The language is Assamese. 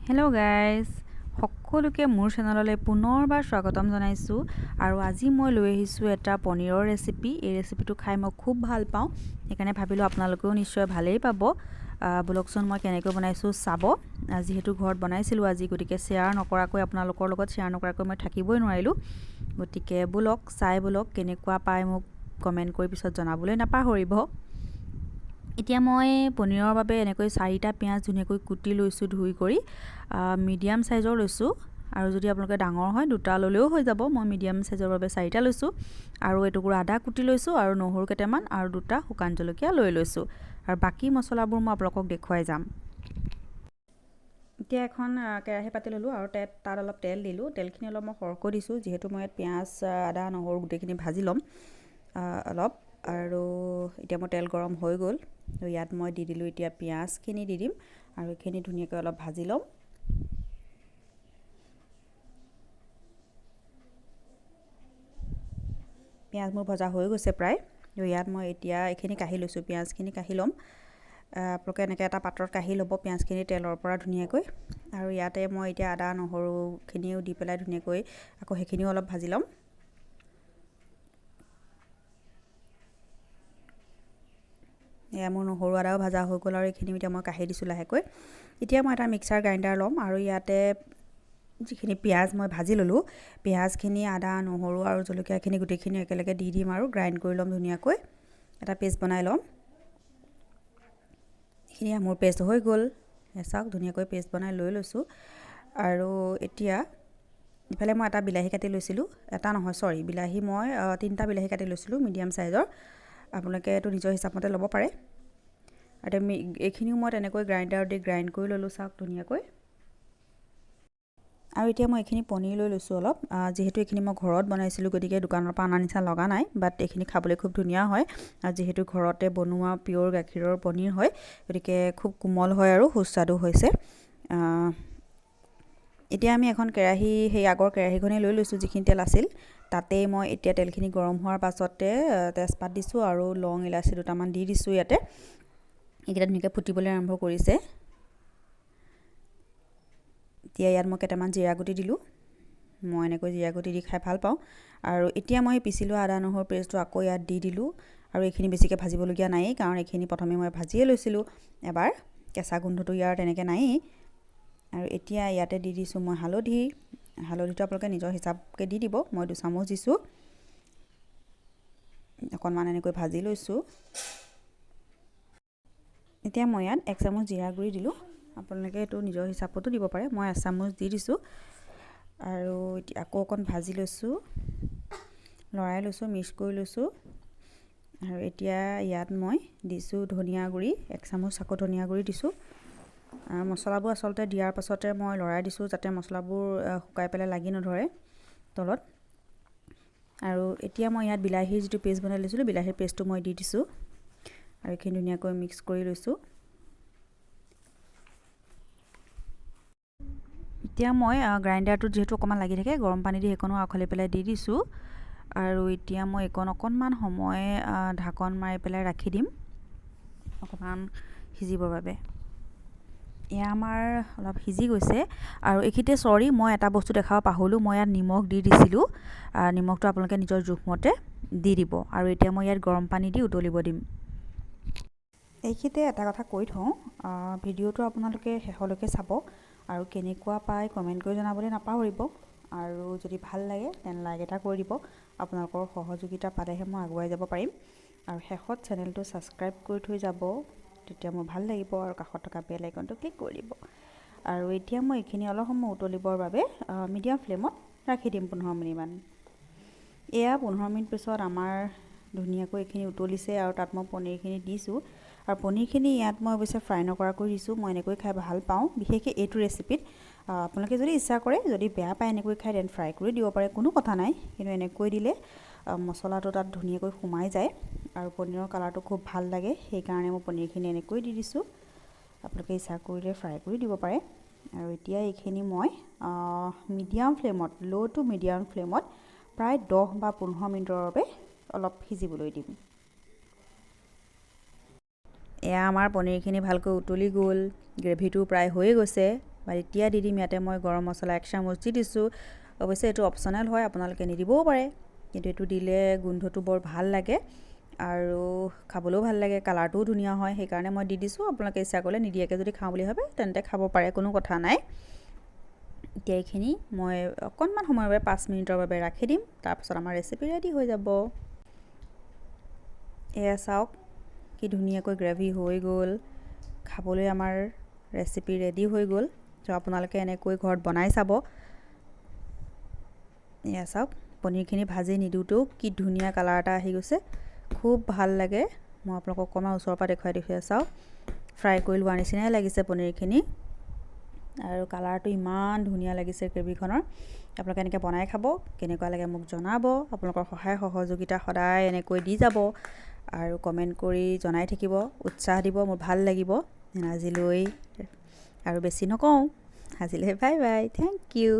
হেল্ল' গাইজ, সকলোকে মোৰ চেনেললৈ পুনৰবাৰ স্বাগতম জনাইছোঁ। আৰু আজি মই লৈ আহিছোঁ এটা পনীৰৰ ৰেচিপি। এই ৰেচিপিটো খাই মই খুব ভাল পাওঁ, সেইকাৰণে ভাবিলোঁ আপোনালোকেও নিশ্চয় ভালেই পাব। ব'লকচোন, মই কেনেকৈ বনাইছোঁ চাব। যিহেতু ঘৰত বনাইছিলোঁ আজি, গতিকে শ্বেয়াৰ নকৰাকৈ, আপোনালোকৰ লগত শ্বেয়াৰ নকৰাকৈ মই থাকিবই নোৱাৰিলোঁ। গতিকে ব'লক, চাই ব'লক, কেনেকুৱা পায় মোক কমেণ্ট কৰি পিছত জনাবলৈ নাপাহৰিব। এতিয়া মই পনীৰৰ বাবে এনেকৈ চাৰিটা পিঁয়াজ ধুনীয়াকৈ কুটি লৈছোঁ, ধুই কৰি। মিডিয়াম চাইজৰ লৈছোঁ, আৰু যদি আপোনালোকে ডাঙৰ হয় দুটা ল'লেও হৈ যাব। মই মিডিয়াম চাইজৰ বাবে চাৰিটা লৈছোঁ। আৰু এটুকুৰা আদা কুটি লৈছোঁ, আৰু নহৰু কেইটামান আৰু দুটা শুকান জলকীয়া লৈ লৈছোঁ। আৰু বাকী মছলাবোৰ মই আপোনালোকক দেখুৱাই যাম। এতিয়া এখন কেৰাহী পাতি ল'লোঁ আৰু তাত অলপ তেল দিলোঁ। তেলখিনি অলপ মই সৰহকৈ দিছোঁ, যিহেতু মই ইয়াত পিঁয়াজ, আদা, নহৰু গোটেইখিনি ভাজি ল'ম অলপ। আৰু এতিয়া মোৰ তেল গৰম হৈ গ'ল। ইয়াত মই দি দিলোঁ, এতিয়া পিঁয়াজখিনি দি দিম আৰু এইখিনি ধুনীয়াকৈ অলপ ভাজি ল'ম। পিঁয়াজ মোৰ ভজা হৈ গৈছে প্ৰায়। ইয়াত মই এতিয়া এইখিনি কাঢ়ি লৈছোঁ, পিঁয়াজখিনি কাঢ়ি ল'ম। আপোনালোকে এনেকৈ এটা পাত্ৰত কাঢ়ি ল'ব পিঁয়াজখিনি তেলৰ পৰা ধুনীয়াকৈ। আৰু ইয়াতে মই এতিয়া আদা নহৰুখিনিও দি পেলাই ধুনীয়াকৈ আকৌ সেইখিনিও অলপ ভাজি ল'ম। এয়া মোৰ নহৰু আদাও ভাজা হৈ গ'ল আৰু এইখিনি এতিয়া মই কাঢ়ি দিছোঁ লাহেকৈ। এতিয়া মই এটা মিক্সাৰ গ্ৰাইণ্ডাৰ ল'ম আৰু ইয়াতে যিখিনি পিঁয়াজ মই ভাজি ল'লোঁ, পিঁয়াজখিনি, আদা, নহৰু আৰু জলকীয়াখিনি গোটেইখিনি একেলগে দি দিম আৰু গ্ৰাইণ্ড কৰি ল'ম, ধুনীয়াকৈ এটা পেষ্ট বনাই ল'ম। এইখিনি মোৰ পেষ্ট হৈ গ'ল। চাওক, ধুনীয়াকৈ পেষ্ট বনাই লৈ লৈছোঁ। আৰু এতিয়া ইফালে মই এটা বিলাহী কাটি লৈছিলোঁ, এটা নহয়, চৰি, বিলাহী মই তিনিটা বিলাহী কাটি লৈছিলোঁ মিডিয়াম চাইজৰ। আপোনালোকে এইটো নিজৰ হিচাপমতে ল'ব পাৰে। আৰু এইখিনিও মই তেনেকৈ গ্ৰাইণ্ডাৰত দি গ্ৰাইণ্ড কৰি ল'লোঁ, চাওক ধুনীয়াকৈ। আৰু এতিয়া মই এইখিনি পনীৰ লৈ লৈছোঁ অলপ। যিহেতু এইখিনি মই ঘৰত বনাইছিলোঁ, গতিকে দোকানৰ পৰা অনা নিচিনা লগা নাই, বাট এইখিনি খাবলৈ খুব ধুনীয়া হয়। আৰু যিহেতু ঘৰতে বনোৱা পিয়'ৰ গাখীৰৰ পনীৰ হয়, গতিকে খুব কোমল হয় আৰু সুস্বাদু হৈছে। এতিয়া আমি এখন কেৰাহী, সেই আগৰ কেৰাহীখনেই লৈ লৈছোঁ, যিখিনি তেল আছিল তাতেই মই এতিয়া তেলখিনি গৰম হোৱাৰ পাছতে তেজপাত দিছোঁ আৰু লং, ইলাচি দুটামান দি দিছোঁ ইয়াতে। এইকেইটা ধুনীয়াকৈ ফুটিবলৈ আৰম্ভ কৰিছে। এতিয়া ইয়াত মই কেইটামান জিৰা গুটি দিলোঁ। মই এনেকৈ জিৰা গুটি দি খাই ভাল পাওঁ। আৰু এতিয়া মই পিচি লোৱা আদা নহৰু পেষ্টটো আকৌ ইয়াত দি দিলোঁ। আৰু এইখিনি বেছিকৈ ভাজিবলগীয়া নায়েই, কাৰণ এইখিনি প্ৰথমে মই ভাজিয়ে লৈছিলোঁ এবাৰ, কেঁচা গোন্ধটো ইয়াৰ তেনেকৈ নায়েই। আৰু এতিয়া ইয়াতে দি দিছোঁ মই হালধি। হালধিটো আপোনালোকে নিজৰ হিচাপকৈ দি দিব, মই 2 চামুচ দিছোঁ। অকণমান এনেকৈ ভাজি লৈছোঁ। এতিয়া মই ইয়াত 1 চামুচ জিৰা গুড়ি দিলোঁ। আপোনালোকে এইটো নিজৰ হিচাপতো দিব পাৰে, মই এচামুচ দি দিছোঁ। আৰু এতিয়া আকৌ অকণ ভাজি লৈছোঁ, লৰাই লৈছোঁ, মিক্স কৰি লৈছোঁ। আৰু এতিয়া ইয়াত মই দিছোঁ ধনিয়া গুড়ি 1 চামুচ, আকৌ ধনিয়া গুড়ি দিছোঁ। মছলাবোৰ আচলতে দিয়াৰ পাছতে মই লৰাই দিছোঁ, যাতে মছলাবোৰ শুকাই পেলাই লাগি নধৰে তলত। আৰু এতিয়া মই ইয়াত বিলাহীৰ যিটো পেষ্ট বনাই লৈছিলোঁ, বিলাহীৰ পেষ্টটো মই দি দিছোঁ আৰু এইখিনি ধুনীয়াকৈ মিক্স কৰি লৈছোঁ। এতিয়া মই গ্ৰাইণ্ডাৰটোত যিহেতু অকণমান লাগি থাকে, গৰম পানী দি সেইকণো আওখালি পেলাই দি দিছোঁ। আৰু এতিয়া মই এইকণ অকণমান সময় ঢাকন মাৰি পেলাই ৰাখি দিম অকণমান সিজিবৰ বাবে। এয়া আমাৰ অলপ সিজি গৈছে। আৰু এইখিনিতে চৰি, মই এটা বস্তু দেখাব পাহৰিলোঁ। মই ইয়াত নিমখ দি দিছিলোঁ। নিমখটো আপোনালোকে নিজৰ জোখমতে দি দিব। আৰু এতিয়া মই ইয়াত গৰম পানী দি উতলিব দিম। এইখিনিতে এটা কথা কৈ থওঁ, ভিডিঅ'টো আপোনালোকে শেষলৈকে চাব আৰু কেনেকুৱা পায় কমেণ্ট কৰি জনাবলৈ নাপাহৰিব। আৰু যদি ভাল লাগে then like এটা কৰি দিব। আপোনালোকৰ সহযোগিতা পালেহে মই আগুৱাই যাব পাৰিম। আৰু শেষত চেনেলটো ছাবস্ক্ৰাইব কৰি থৈ যাব, তেতিয়া মোৰ ভাল লাগিব। আৰু কাষত থকা বেল আইকনটো ক্লিক কৰি দিব। আৰু এতিয়া মই এইখিনি অলপ সময় উতলিবৰ বাবে মিডিয়াম ফ্লেমত ৰাখি দিম 15 মিনিটমান। এয়া 15 মিনিট পিছত আমাৰ ধুনীয়াকৈ এইখিনি উতলিছে আৰু তাত মই পনীৰখিনি দিছোঁ। আৰু পনীৰখিনি ইয়াত মই অৱশ্যে ফ্ৰাই নকৰাকৈ দিছোঁ। মই এনেকৈ খাই ভাল পাওঁ, বিশেষকৈ এইটো ৰেচিপিত। আপোনালোকে যদি ইচ্ছা কৰে, যদি বেয়া পায় এনেকৈ খাই, then fry কৰি দিব পাৰে, কোনো কথা নাই। কিন্তু এনেকৈ দিলে মছলাটো তাত ধুনীয়াকৈ সোমাই যায় আৰু পনীৰৰ কালাৰটো খুব ভাল লাগে। সেইকাৰণে মই পনীৰখিনি এনেকৈ দি দিছোঁ। আপোনালোকে ইচ্ছা কৰিলে ফ্ৰাই কৰি দিব পাৰে। আৰু এতিয়া এইখিনি মই মিডিয়াম ফ্লেমত, ল' টু মিডিয়াম ফ্লেমত প্ৰায় 10 বা 15 মিনিটৰ বাবে অলপ সিজিবলৈ দিম। এয়া আমাৰ পনীৰখিনি ভালকৈ উতলি গ'ল, গ্ৰেভিটো প্ৰায় হৈয়ে গৈছে। বা এতিয়া দি দিম ইয়াতে মই গৰম মছলা 1 চামুচ দি দিছোঁ। অৱশ্যে এইটো অপশ্যনেল হয়, আপোনালোকে নিদিবও পাৰে, কিন্তু এইটো দিলে গোন্ধটো বৰ ভাল লাগে আৰু খাবলৈও ভাল লাগে, কালাৰটোও ধুনীয়া হয়, সেইকাৰণে মই দি দিছোঁ। আপোনালোকে ইচ্ছা কৰিলে নিদিয়াকৈ যদি খাওঁ বুলি ভাবে তেন্তে খাব পাৰে, কোনো কথা নাই। এতিয়া এইখিনি মই অকণমান সময়ৰ বাবে 5 মিনিটৰ বাবে ৰাখি দিম, তাৰপাছত আমাৰ ৰেচিপি ৰেডি হৈ যাব। এয়া চাওক কি ধুনীয়াকৈ গ্ৰেভি হৈ গ'ল, খাবলৈ আমাৰ ৰেচিপি ৰেডি হৈ গ'ল। ত' আপোনালোকে এনেকৈ ঘৰত বনাই চাব। এয়া চাওক পনীৰখিনি ভাজি নিদিওঁতেও কি ধুনীয়া কালাৰ এটা আহি গৈছে, খুব ভাল লাগে। মই আপোনালোকক অকণমান ওচৰৰ পৰা দেখুৱাই দেখুৱাই চাওক, ফ্ৰাই কৰি লোৱাৰ নিচিনাই লাগিছে পনীৰখিনি আৰু কালাৰটো ইমান ধুনীয়া লাগিছে গ্ৰেভিখনৰ। আপোনালোকে এনেকৈ বনাই খাব, কেনেকুৱা লাগে মোক জনাব। আপোনালোকৰ সহায় সহযোগিতা সদায় এনেকৈ দি যাব আৰু কমেণ্ট কৰি জনাই থাকিব, উৎসাহ দিব, মোৰ ভাল লাগিব। আজিলৈ আৰু বেছি নকওঁ, আজিলৈ বাই বাই, thank U.